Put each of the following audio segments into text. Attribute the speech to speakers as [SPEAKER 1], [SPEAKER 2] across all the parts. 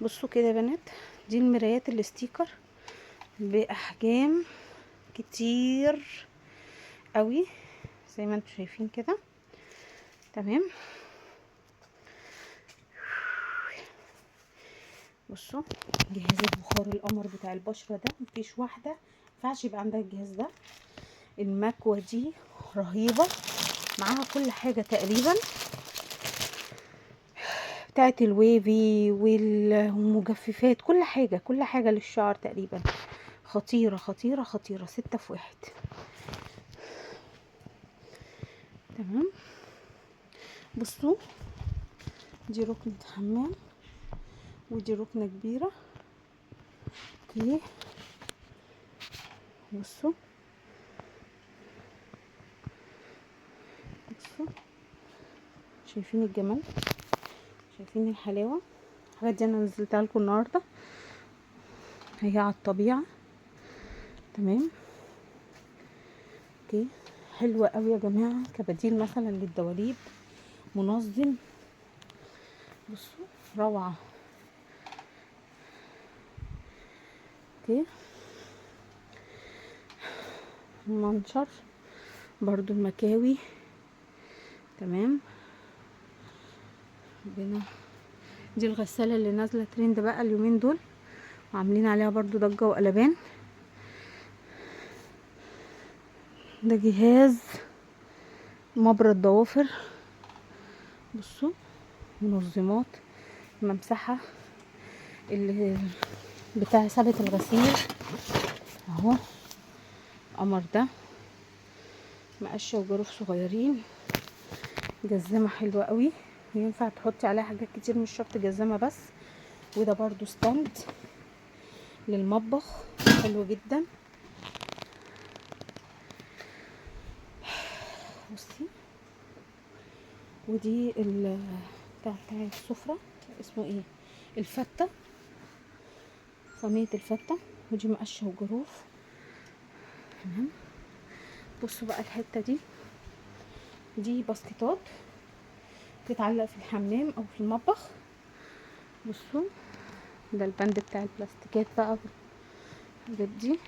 [SPEAKER 1] بصوا كده يا بنات، دي المرايات ال sticker باحجام كتير قوي زي ما انتم شايفين كده. تمام. بصوا جهاز البخار القمر بتاع البشرة ده، مفيش واحدة مينفعش يبقى عندها الجهاز ده. المكوة دي رهيبة، معاها كل حاجة تقريبا، بتاعت ال wavy والمجففات، كل حاجة، كل حاجة للشعر تقريبا. خطيرة خطيرة خطيرة، 6 في 1. تمام. بصوا دي ركنة حمام ودي ركنة كبيرة. okay. بصوا بصوا، شايفين الجمال، شايفين الحلاوة. الحاجات دي انا نزلتها لكم النهاردة، هي على الطبيعة. تمام. okay. حلوة قوي يا جماعة، كبديل مثلا للدواليب، منظم. بصوا روعة. okay. منشر برضو المكاوي. تمام. بنا دي الغسالة اللي نازلة ترند بقى اليومين دول، وعاملين عليها برضو ضجة وقلبان. ده جهاز مبرد ضوافر. بصوا منظمات، ممسحة اللي بتاع ثبت الغسيل اهو، القمر ده، مقشة وجروف صغيرين. جزمة حلوة قوي، ينفع تحطي عليها حاجات كتير، مش شرط جزمة بس. وده برضو stand للمطبخ، حلو جدا. بصي ودي بتاع السفرة، اسمه ايه، الفتة، صينية الفتة. ودي مقشة وجروف. تمام. بصوا بقى الحتة دي، دي باسكتات تتعلق في الحمام او في المطبخ. بصوا ده البند بتاع البلاستيكات بقى، الحاجات دي.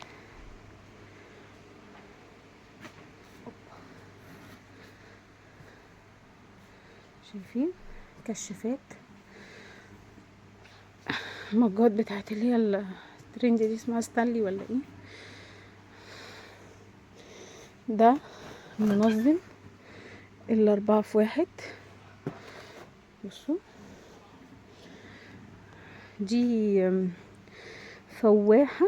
[SPEAKER 1] شايفين كشافات، المجات بتاعت اللي هي الترند دي، اسمها ستانلي ولا ايه. ده منظم ال4 في 1. بصوا دي فواحة،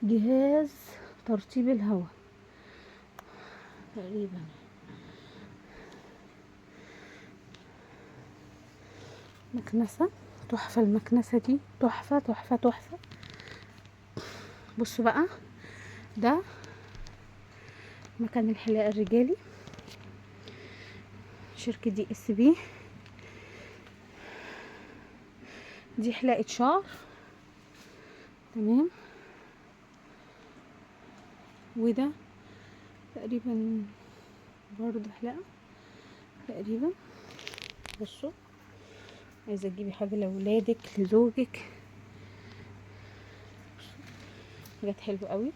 [SPEAKER 1] جهاز ترطيب الهواء تقريبا. مكنسة تحفة، المكنسة دي تحفة تحفة تحفة. بصوا بقى ده مكان الحلاقة الرجالي، شركة DSP. دي حلاقة شعر. تمام. وده تقريبا برضو حلاقة تقريبا. بصوا عايزة تجيبي حاجة لأولادك لزوجك، حاجات حلوة قوي.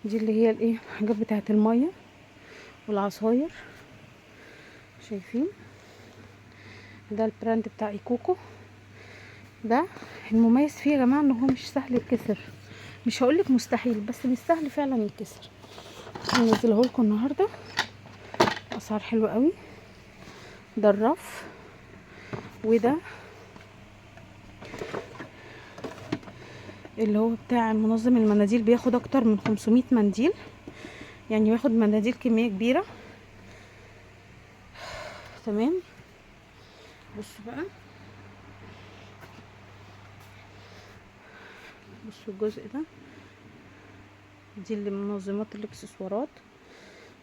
[SPEAKER 1] دي اللي هي الايه، الحاجات بتاعت المية والعصاير. شايفين ده ال brand بتاع ايكوكو. ده المميز فيه يا جماعة ان هو مش سهل يتكسر، مش هقولك مستحيل، بس مش سهل فعلا يتكسر. هنزله لكم النهارده، اسعار حلوة قوي. ده الرف، وده اللي هو بتاع المنظم المناديل، بياخد اكتر من 500 منديل، يعني بياخد مناديل كمية كبيرة. تمام. بصوا بقى، بصوا الجزء ده، دي اللي منظمات الاكسسوارات،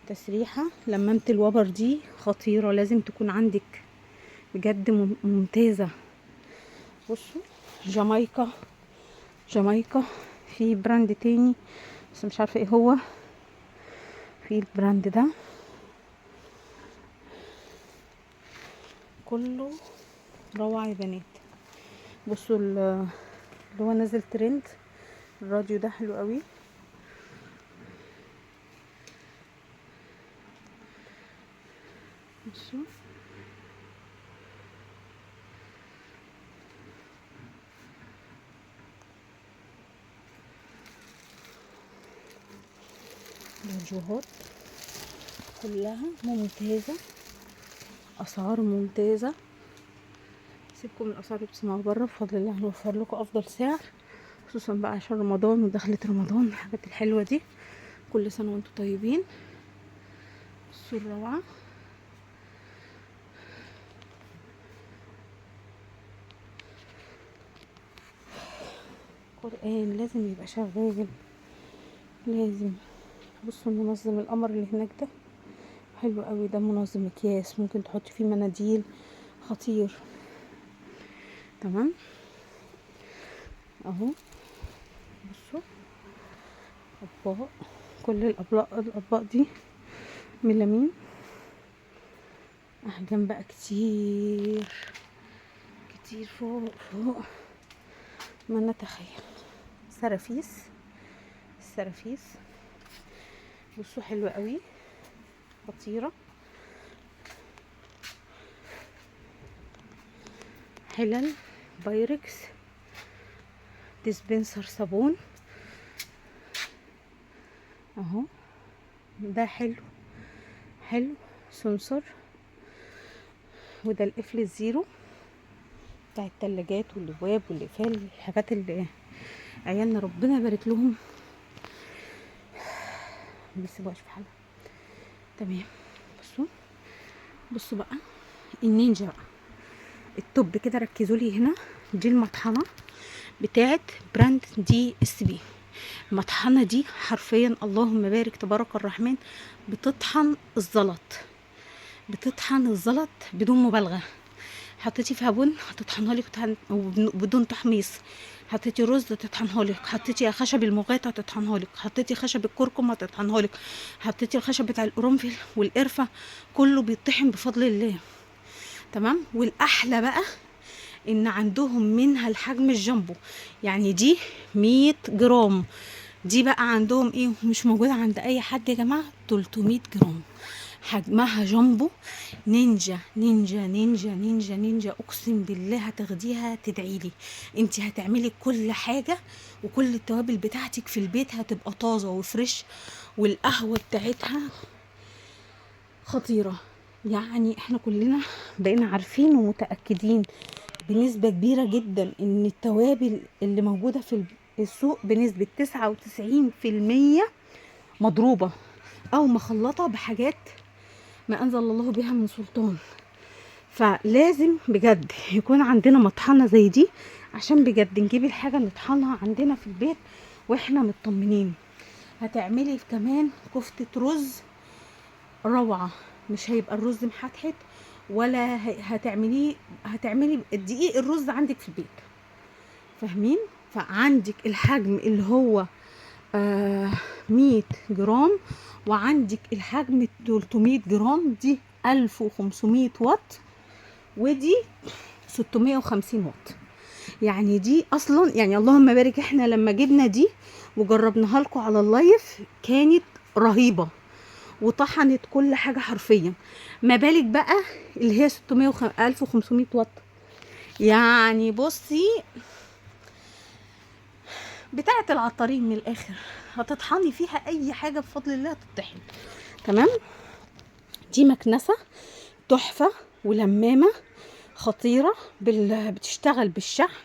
[SPEAKER 1] تسريحة لمامة الوبر دي خطيرة، لازم تكون عندك بجد، ممتازة. بصوا جامايكا، جامايكا في brand تاني بس مش عارفه ايه هو. في ال brand ده كله روعه يا بنات. بصوا اللي هو نازل ترند، الراديو ده حلو قوي. بصوا الراديوهات كلها ممتازة، أسعار ممتازة. سيبكم من الأسعار اللي بتسمعوها بره، بفضل الله هنوفر لكم أفضل سعر، خصوصا بقى عشان رمضان ودخلة رمضان الحاجات الحلوة دي. كل سنة وانتم طيبين. بصوا الروعة. قرآن لازم يبقى شغال، لازم. بصوا المنظم القمر اللي هناك ده حلو قوي، ده منظم اكياس ممكن تحطي فيه مناديل، خطير. تمام اهو. بصوا اطباق، كل الاطباق دي ميلامين، احجام بقى كتير كتير فوق فوق ما نتخيل. سرافيس، السرافيس بصوا حلوة قوي، خطيرة. حلل بايركس، dispenser صابون اهو، ده حلو حلو، sensor. وده القفل ال zero بتاع التلاجات والابواب والقفال، الحاجات اللي عيالنا ربنا يبارك لهم ما بيسيبوهاش في حالها. تمام. بصوا بصوا بقى النينجا بقى ال top كده، ركزوا لي هنا. دي المطحنه بتاعت brand DSP. المطحنه دي حرفيا اللهم بارك تبارك الرحمن، بتطحن الزلط، بتطحن الزلط بدون مبالغه. حطيتي فيها بن هتطحنها لك بدون تحميص، حطيتي رز هتطحنها لك، حطيتي خشب المغات هتطحنها لك، حطيتي خشب الكركم هتطحنها لك، حطيتي الخشب بتاع القرنفل والقرفه، كله بيطحن بفضل الله. تمام. والاحلى بقى ان عندهم منها الحجم الجامبو، يعني دي 100 جرام، دي بقى عندهم ايه مش موجودة عند اي حد يا جماعة، 300 جرام حجمها جامبو. نينجا نينجا نينجا نينجا نينجا، اقسم بالله هتاخديها تدعيلي. انت هتعملي كل حاجة وكل التوابل بتاعتك في البيت هتبقى طازة وفريش، والقهوة بتاعتها خطيرة. يعني احنا كلنا بقينا عارفين ومتاكدين بنسبة كبيرة جدا ان التوابل اللي موجودة في السوق بنسبة 99% مضروبة او مخلطه بحاجات ما انزل الله بها من سلطان. فلازم بجد يكون عندنا مطحنه زي دي، عشان بجد نجيب الحاجة نطحنها عندنا في البيت واحنا مطمنين. هتعملي كمان كفته رز روعه، مش هيبقى الرز محتحت ولا هتعمليه، هتعملي الدقيق الرز عندك في البيت، فاهمين؟ فعندك الحجم اللي هو 100 جرام، وعندك الحجم 300 جرام، دي 1500 واط ودي 650 واط. يعني دي اصلا يعني اللهم بارك، احنا لما جبنا دي وجربناها لكم على ال live كانت رهيبة وطحنت كل حاجة حرفيا، ما بالك بقى اللي هي 1500 واط. يعني بصي بتاعه العطارين من الاخر، هتطحني فيها اي حاجة بفضل الله هتطحن. تمام. دي مكنسة تحفة ولمامه خطيرة، بتشتغل بالشحن،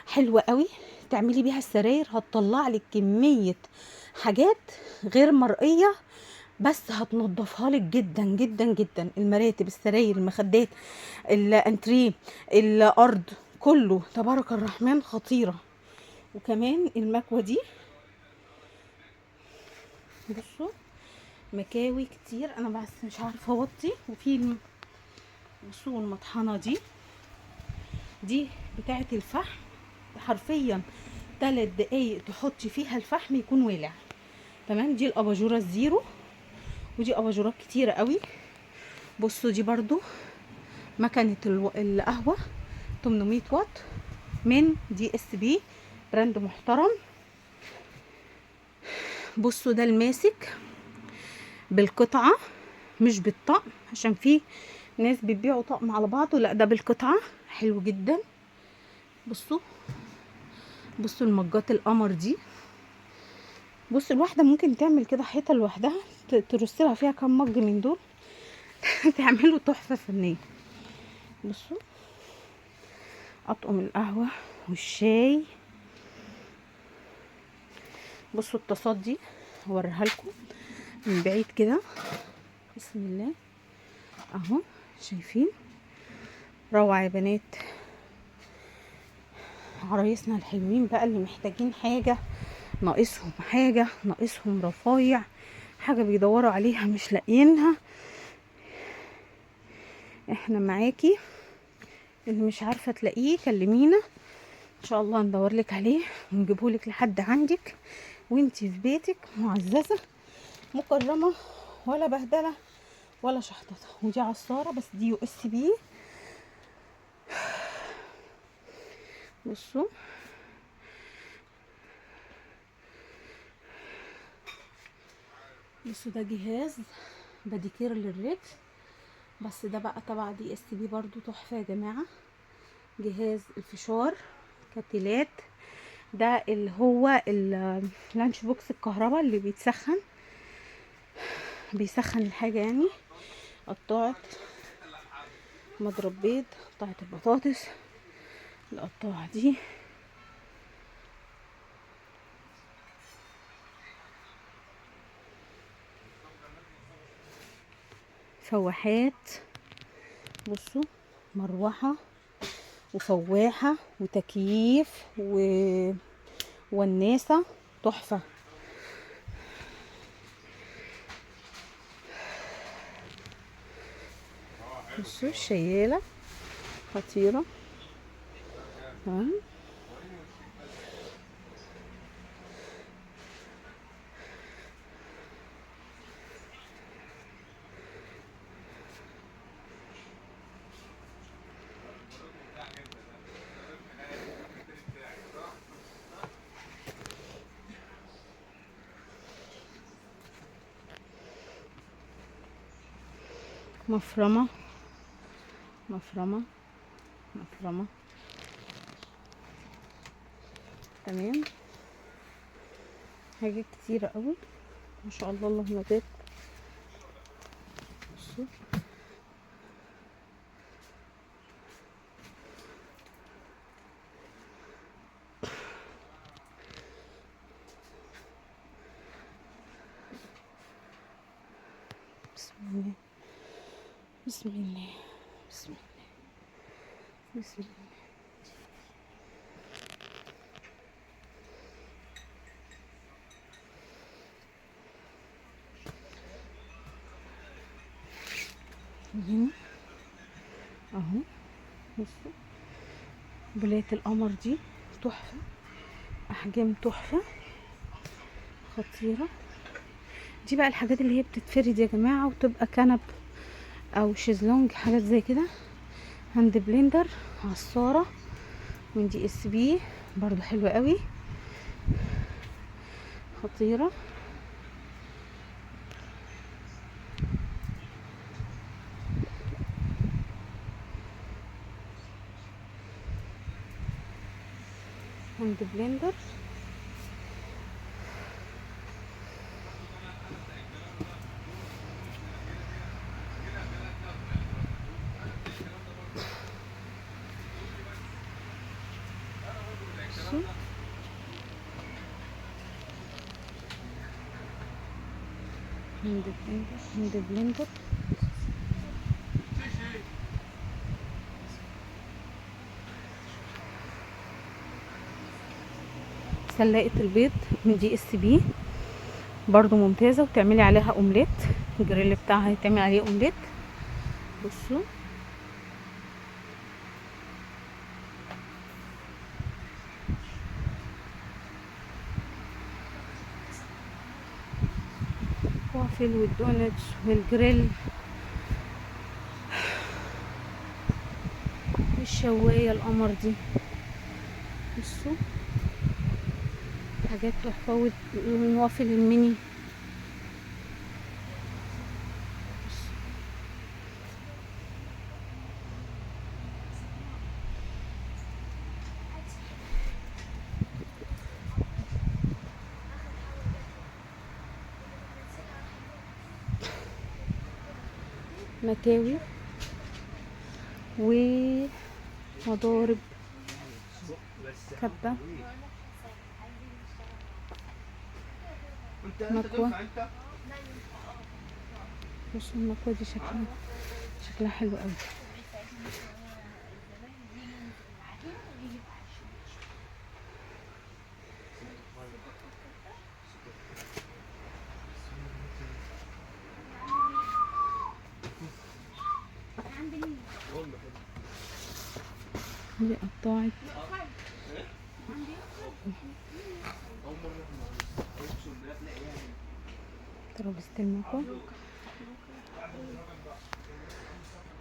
[SPEAKER 1] حلوة قوي، تعملي بيها السراير، هتطلع لك كمية حاجات غير مرئية، بس هتنضفها لك جدا جدا جدا. المراتب، السراير، المخدات، الانتريه، الارض، كله تبارك الرحمن خطيرة. وكمان المكوه دي بصوا مكاوي كتير، انا بس مش عارفه اوطي. وفي بصوا المطحنه دي بتاعه الفحم، حرفيا 3 دقايق تحطي فيها الفحم يكون والع. تمام. دي الاباجوره ال zero، ودي اباجورات كتيرة قوي. بصوا دي برضو مكنه القهوة 800 واط من DSP، brand محترم. بصوا ده الماسك بالقطعه مش بالطقم، عشان في ناس بتبيعوا طقم على بعضه، لا ده بالقطعه، حلو جدا. بصوا المجات القمر دي. بصوا الواحدة ممكن تعمل كده حيطة لوحدها، ترص لها فيها كام مج من دول تعملوا تحفة فنية. بصوا اطقم القهوة والشاي. بصوا الطاسات دي هوريها لكم من بعيد كده، بسم الله اهو، شايفين روعه يا بنات. عرايسنا الحلوين بقى اللي محتاجين حاجة، ناقصهم حاجة، ناقصهم رفايع، حاجة بيدوروا عليها مش لاقيينها، احنا معاكي. اللي مش عارفه تلاقيه كلمينا ان شاء الله ندور لك عليه ونجيبه لك لحد عندك وانتي في بيتك، معززه مكرمة ولا بهدله ولا شحططه. ودي عصارة بس دي USB. بصوا ده جهاز باديكير للرجل، بس ده بقى تبع DSP برضو، تحفة يا جماعة. جهاز الفشار كتلات، ده اللي هو ال lunch box الكهرباء اللي بيسخن الحاجة يعني. قطعت مضرب بيض، قطعت البطاطس، القطاعه دي. فواحات، بصوا مروحة وفواحه وتكييف والناسه، تحفة. بصوا الشياله خطيرة، تمام. مفرمة مفرمة مفرمة، تمام. حاجات كتيرة قوي ما شاء الله، اللهم بارك. بصوا بسم الله بسم الله بسم الله بسم الله. هنا اهو، بصوا بلاية القمر دي تحفة، احجام تحفة خطيرة. دي بقى الحاجات اللي هي بتتفرد يا جماعة وتبقى كنب او شيزلونج، حاجات زي كده. hand blender، عصارة من DSP برضو حلوة قوي، خطيرة. hand blender، hand blender، hand blender. سلاقة البيض من DSP برضو ممتازة، وتعملي عليها اومليت، الجريل بتاعها هيتعمل عليه اومليت. بصوا وافل وال donuts وال grill والشواية القمر دي. بصوا حاجات تحفة، والوافل الميني. متاوي ومضارب كبة مكوى. بصوا المكوى دي شكلها حلو قوي. دي قطاعة ترابيزة المكوى.